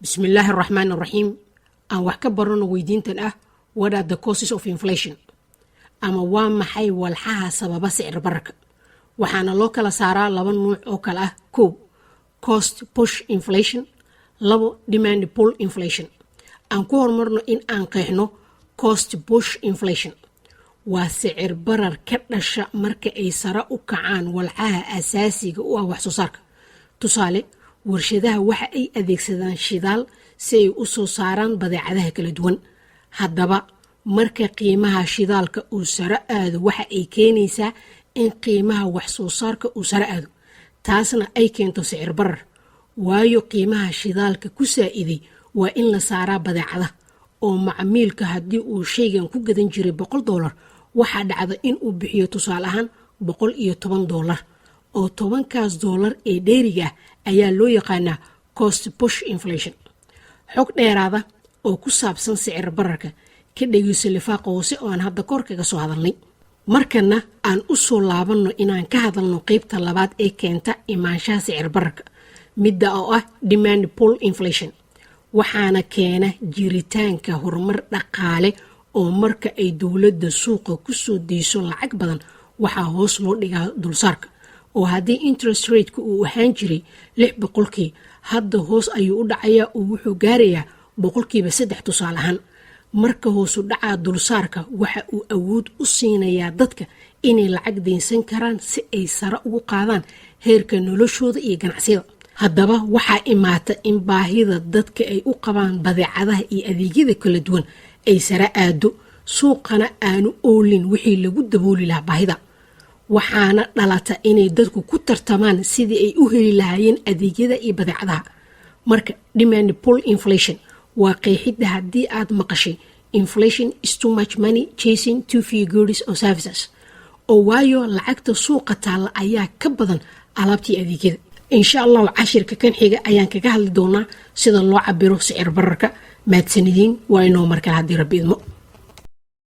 Bismillaahi araxmaan araxiim. Aan wax ka barano weydiintan ah: "What are the causes of inflation?" Ama waa maxay walxaha sababa sicir bararka? Waxaana loo kala saaraa laba nuuc oo kale ah: kow, cost push inflation; labo, demand pull inflation. Aan ku horumarno in aan qeexno cost push inflation. Waa sicir barar ka dhasha marka ay sare u kacaan walxaha asaasiga u ah wax soo saarka. Tusaale, warshadaha waxa ay adeegsadaan shidaal si ay u soo saaraan badeecadaha kala duwan. Haddaba, marka qiimaha shidaalka uu sare aado, waxa ay keenaysaa in qiimaha wax soo saarka uu sare aado, taasna ay keento sicir barar, waayo qiimaha shidaalka ku saa'iday waa in la saaraa badeecada, oo macmiilka haddii uu shaygan ku gadan jiray $100, waxaa dhacda in uu bixiyo, tusaale ahaan, $110, oo 10-kaas doolar ee dheeriga ah ayaa loo yaqaanaa cost push inflation. Xog dheeraada oo ku saabsan sicir bararka ka dhegeyso lifaaqa hoose oo aan hadda kor kaga soo hadalnay. Markana aan u soo laabanno inaan ka hadalno qeybta labaad ee keenta imaanshaha sicir bararka, midda oo ah demand pull inflation. Waxaana keena jiritaanka horumar dhaqaale, oo marka ay dowladda suuqa kusoo deyso lacag badan, waxaa hoos loo dhigaa dulsaarka, oo haddii interest rate-ka uu ahaan jiray 6%, hadda hoos ayuu u dhacayaa oo wuxuu gaarayaa 3%, tusaale ahaan. Marka hoosu dhacaa dulsaarka waxa uu awood u siinayaa dadka inay lacag deynsan karaan si ay sare ugu qaadaan heerka noloshooda iyo ganacsiyada. Haddaba, waxaa imaata in baahida dadka ay u qabaan badeecadaha iyo adeegyada kala duwan ay sare aado, suuqana aanu oolin wixii lagu dabooli lahaa baahida. Waxaana dhalata inay dadku ku tartamaan sidii ay u heli lahaayeen adeegyada iyo badeecadaha. Marka demand pull inflation waa qeexidda haddii aad maqashay: "Inflation is too much money chasing too few goods or services," oo waayo lacagta suuqa taalla ayaa ka badan alaabtii adeegyada. Insha Allahu, cashirka kan xiga ayaan kaga hadli doonaa sida loo cabiro sicir bararka. Mahadsanidin. Waa inoo markale haddii Rabbi idmo.